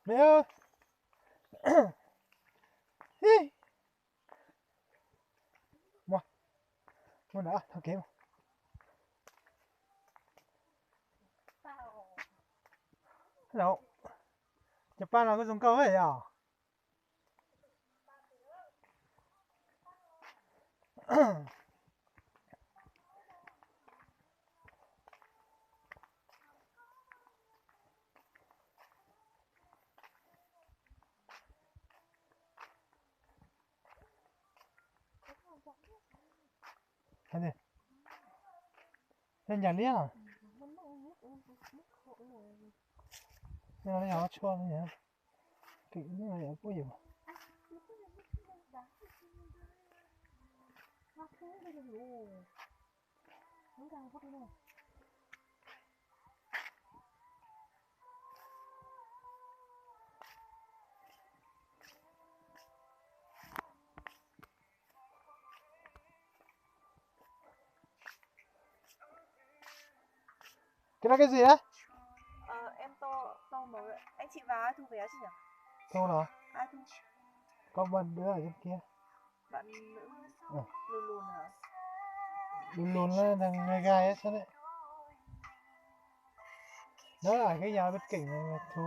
Mus, mus nram thov kev. Hello, cov paj no kuj zoo nkauj yom. Ncav liab. Tshuaj, Cái đó cái gì đấy? Ờ, em tô, tô màu, anh chị vào ai thu vé chứ nhỉ? Thu hả? Ai thu? Có bật nữa ở trên kia. Bạn nữ. Ừ. Lùn lùn hả? Lùn lùn nó đang gai gai á sao đấy. Đó là cái dao bếp kỉnh này là thu.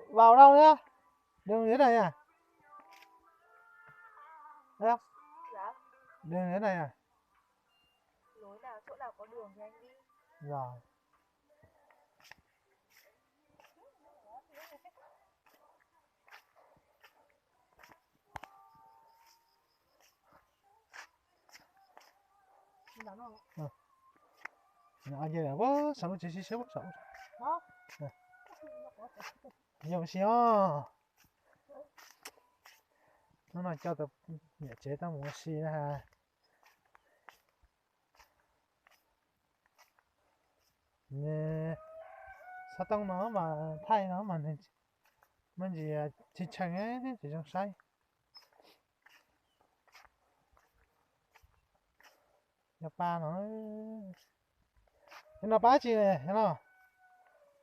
Vào đâu nhá? Đường thế này à? Thấy không? Dạ. Đường thế này à? Lối nào, chỗ nào có đường thì anh đi. Rồi. Nyob ces ua saum lub tsev sib sib ua saum. Yog ua si os. Hnub no coj tus niam tsev tuaj mus ua si na. Xov tooj no mas thaij no mas nws muaj ntsis tsis tshee, tsis zoo saib. Yog pa no, yog no pa tsi no,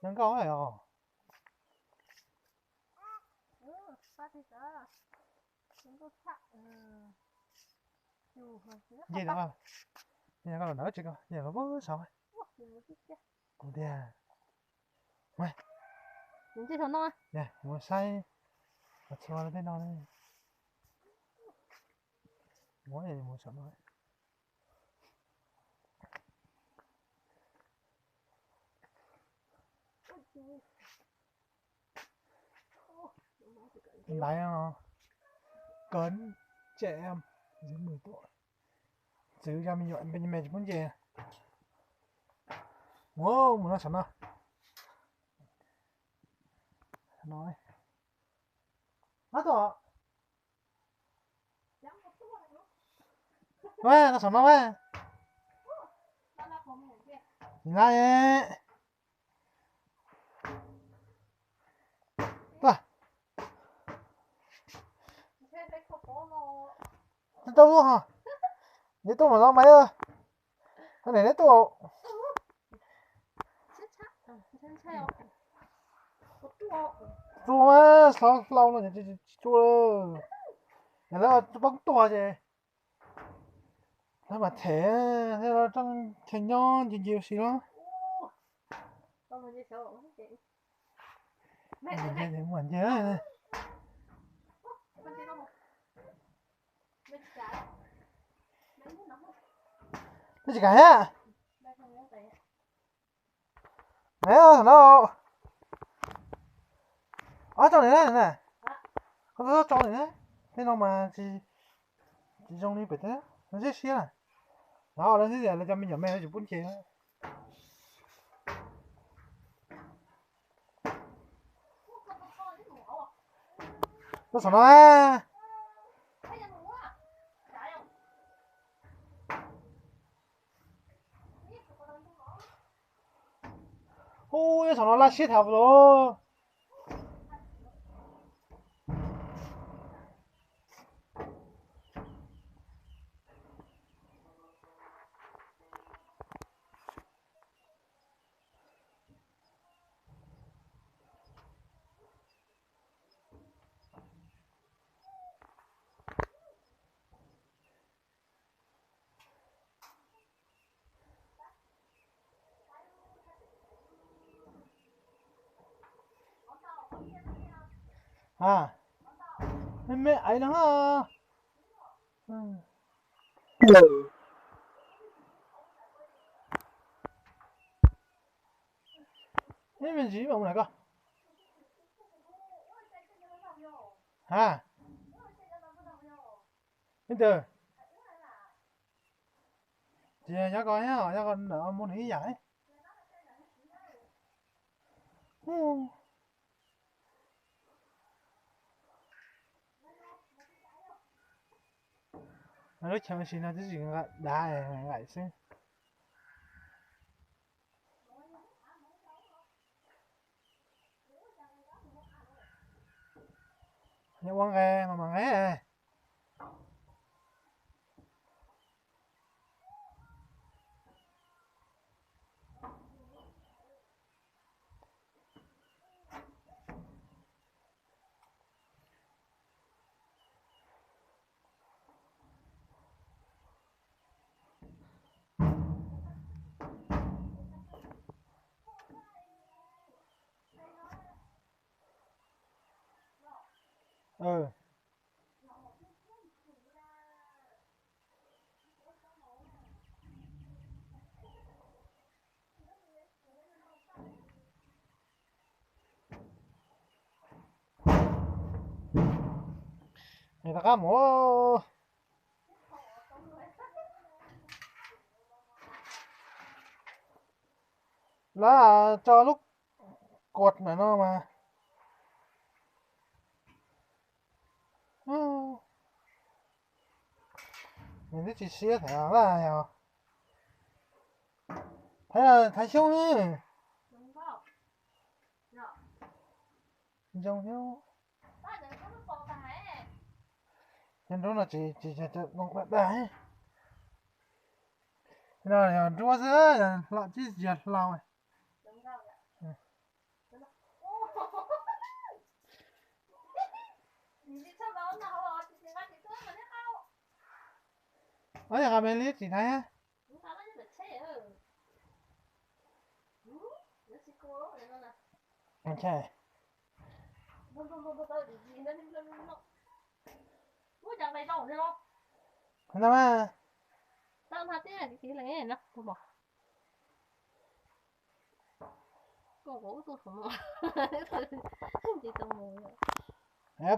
zoo nkauj os. Nce no, nce no tsis ko, nce no pab saud. Kuv tias, mus saib, txhua tej no, mus saum no. Laiv no, cấm trẻ em dưới mười tuổi. Txwv cov me nyuam me tsis pub nce. Mus, mus no saum no. No, no tuaj. Tuaj, no saum no. Nim no, tuaj. Neb tuaj lub ho. Neb tuaj mas los mas. Ho neb tuaj. Tsuag mas xov hlau no tsis tsuag. Yog lawv poob tuag ces lawv mam them, lawv tseem nyob ncig ncig si los. Mam nce. Twb tsis kam thiab. Neb, thaum no ob tsob ntawm na, koj tau tsob ntawm na, tej no mas tsis, tsis zoo li pem teb, no zeb siab na. Lawv xwb tias lawv cov me nyuam me lawv tsis pub nce. Tuaj saum no. Ub, saum no laj siab thaum los. A, me me aiv no. Ib me ntsis mam mus na koj. Ha, leej twg? Ces nyob ko, nyob ko mus nws ib yam. Lub chaw si no twb tsis nqa dav, nqaim xwb. Yog ua nqe mas mas nqe. Rov qab mus. Lawv tso lub kuam ntawm no mas. Nws twb tsis siab thiab lawm yog. Thaiv, thaiv xyoob ne. Zoo thiab. Cov nruab no tsis, tsis, tsis, no dag. No yog nruab xwb, hlau tsis yog hlau. Ov, yog qhov me li tsis thaiv.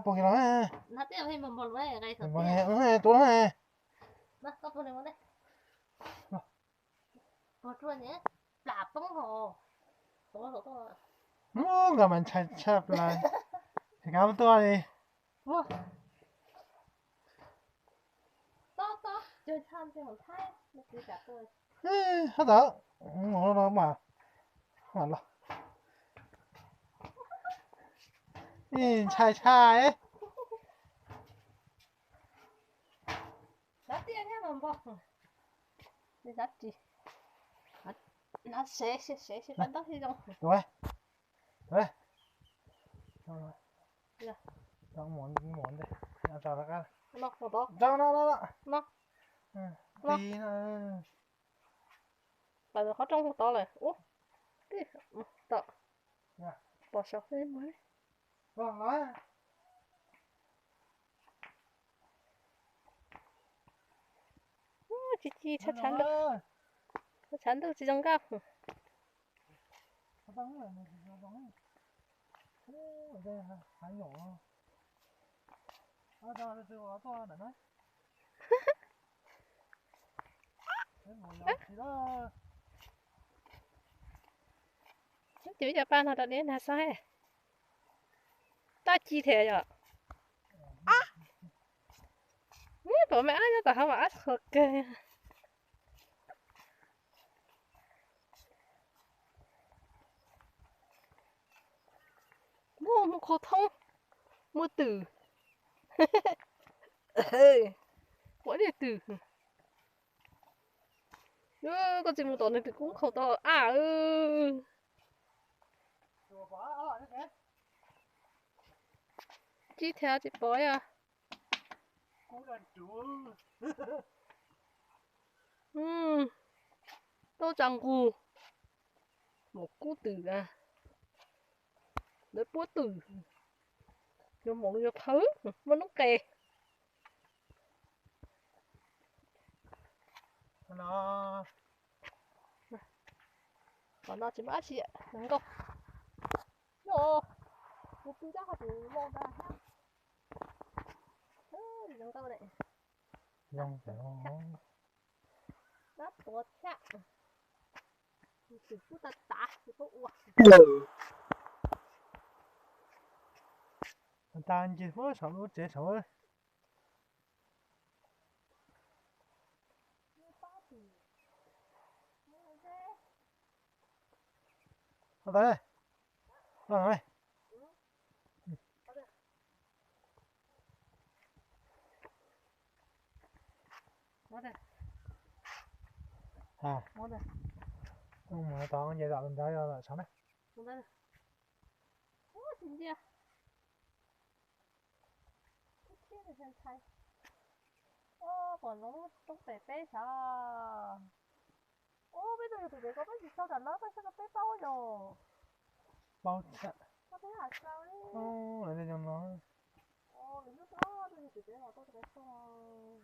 Puas kis los? Tus no. Nkawd mas ntshai tshaj plaws. Ces kav mus tuaj li. Hab tawm mus no mas, los, ntshai tshaj. Qhov rooj hu tod lawm. Ub, tij, tom, pom saum xwb mas. Ci ci, tshav ntuj tsis zoo nkauj. Ces cov paj no rau deb nag xwb. Tab ci thiab yom. Neb pom me ab nyob tom hauv mas ab qhuav kawg. Muaj, muaj qhov thoob, muaj twm. Ua dej twm. Koj tsis mus tom nws twm kub khaus tau a. Ci thiab tsis pom yog. Tau tsa nqus. Mus kub twm a. Lawv puab twm. Yuav mus yuav phawv, muaj noob qes. No, qhov no tsis muaj dab tsi, zoo nkauj. Yog, kuv pw nrab qhov tus vau ntawd thiab. Zoo nkauj ne. Zoo nkauj. Dab tuav thiab. Tus twm kuj tas tas, tus kuj ua. Tas nce hmab saum lub tsev saum. Los ntawd, los ntawd. Tau nce tom ntawd los saum na. Tsis ntsia. Ub, puas zoo roob pem peb sav? Ub, peb tuaj yug tus pem ko peb tsis sau tam no, peb sau rau peb paub yom. Paub thiab. Paub thiab hais tau li. Lawv tej zoo no. Lwm hnub tuaj tuaj yug tus pem no tuaj rau peb xauj.